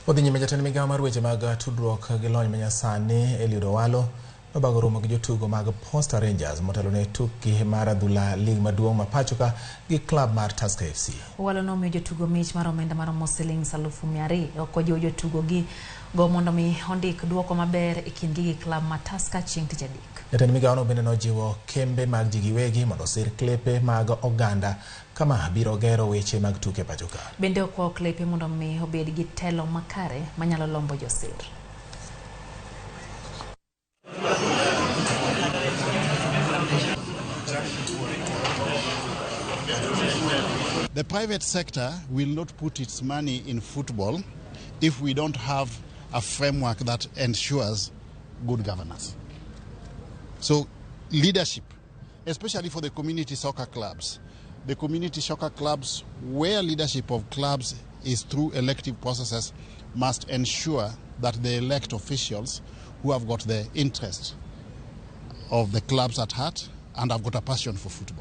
Odhi nyime jatend migawo mar weche mag tudruok gi lony manyasani Eliud Owalo nobago romo gi jotugo mag Posta Rangers motelo ne tukgi mar adhula lig maduong' ma pachoka gi klab mar Tusker FC. Owalo nomiyo jotugo mich mar omenda maromo siling 200,000. Okojiwo jotugo gi go mondo mi ondik duoko maber e kindgi gi klab ma Tusker chieng' tich adek. Jatend migawono bende nojiwo kembe mag ji giwegi mondo osir klepe mag oganda kama biro gero weche mag tuke pachoka. Bende okwayo klepe mondo mi obed gi telo makare manyalo lombo josir. The private sector will not put its money in football if we don't have a framework that ensures good governance. So leadership, especially for the community soccer clubs, the community soccer clubs where leadership of clubs is through elective processes must ensure that they elect officials who have got the interest of the clubs at heart and have got a passion for football.